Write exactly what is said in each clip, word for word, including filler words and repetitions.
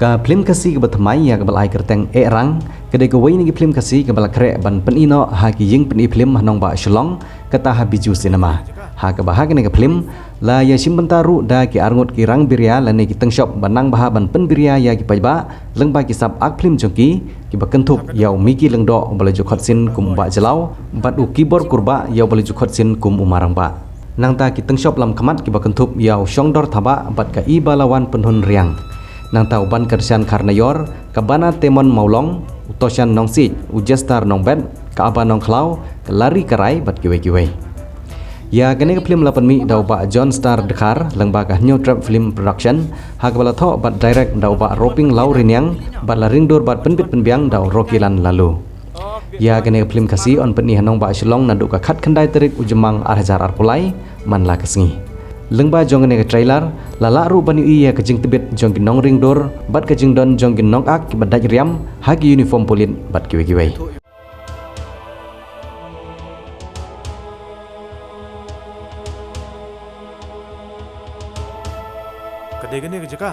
Ka phlim Khasi kaba thymmai ïa kaba la ai kyrteng Ehrang, ka dei kawei na ki phlim Khasi kaba la khreh ban pyni noh ha ki ïing pyni phlim ha nongbah Shillong, kata ha Bijou Cinema. Ha kaba ha kane ka phlim, la ïashim bynta ruh da ki arngut ki rang biria lane ki tyngshop ba nang bha ban pynbiria ïa ki paidbah, lyngba ki sap ak phlim jong ki, kiba kynthup ïa u Mickey Lyngdoh uba la ju khot sien kum u Bah Jlaw, bad u Kibor Kurbah ïa uba la ju khot sien kum u Marangbah. Nangta ki tyngshop lam khmat kiba kynthup ïa u Shongdor Thabah bad ka Ibalawan Pynhun Riang. Nangta u Ban Kyrshan Kharnaior, ka Bana Temon Mawlong, u Toshan Nongsiej, u Jestar Nongbet, ka Aba Nongkhlaw, ka Lari Karai bad kiwei kiwei. Ïa kane ka phlim la pynmih da u Bah John Star Dkhar lyngba ka Hynñiewtrep Film Production, ha kaba la thoh bad direct da u Bah Roping Lawriniang, bad la ringdur bad pynbit pynbiang da u Rokilan Laloo. Ïa kane ka phlim Khasi yn pyni ha nongbah Shillong naduh ka khatkhyndai tarik u Jymmang ar hajar arphew lai, man la ka sngi. Lyngba jong kane ka trailer, la lah ruh ban ïohi ïa ka jingtbit jong ki nongringdur bad ka jingdon jong ki nongak kiba dait riam ha ki uniform pulit bad kiwei kiwei. Ka dei kane ka jaka?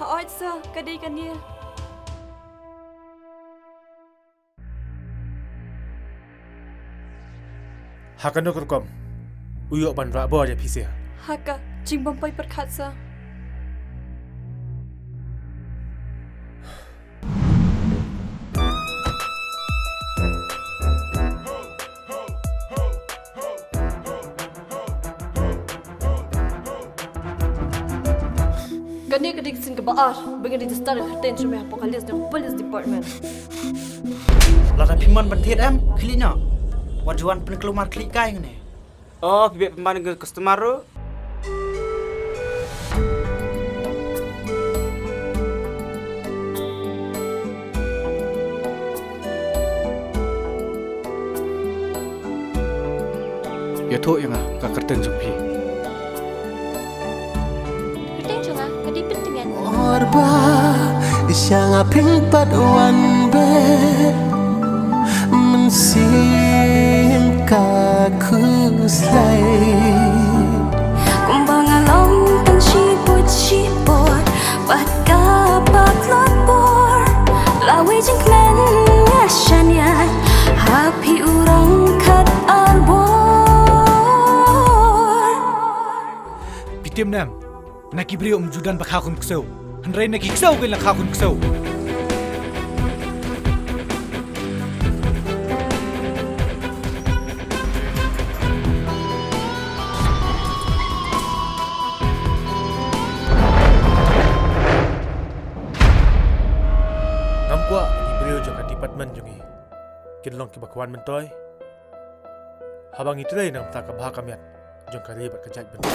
Hooid sir, ka dei kane. Ha kano ka rukom u ïoh ban rah bor ïa phi sir? Ha ka jingbym poi pyrkhat sir. Kane ka dei ka sien kaba ar ba ngi register ka kyrteng jong me hapoh ka list jong ka police department. Lada phi mon ban thied em, khlieh noh. Wat ju wan pynkulmar khlieh kai hangne. Oh, phi beh pynban ka customer ruh. Ïathuh ïa nga ka kyrteng jong phi. Kyrteng jong nga ka dei Pyntngen. Or ba sha nga phin pat wan beh mynsiem ka khuslai. Kumba nga long tang shibit shibit bad ka patlot bor. Lawei jingkmen nga shaniah ha phi u rong khat ar bor. Phi tip ne em, na ki briew ym ju don ba kha khun ksew, hynrei na ki ksew kein la kha khun ksew. Ngam kwah ki briew jong ka department jong ngi kin long kiba kwah myntoi haba ngi trei na ka bynta ka bha ka miat jong ka ri bad ka jaitbynriew.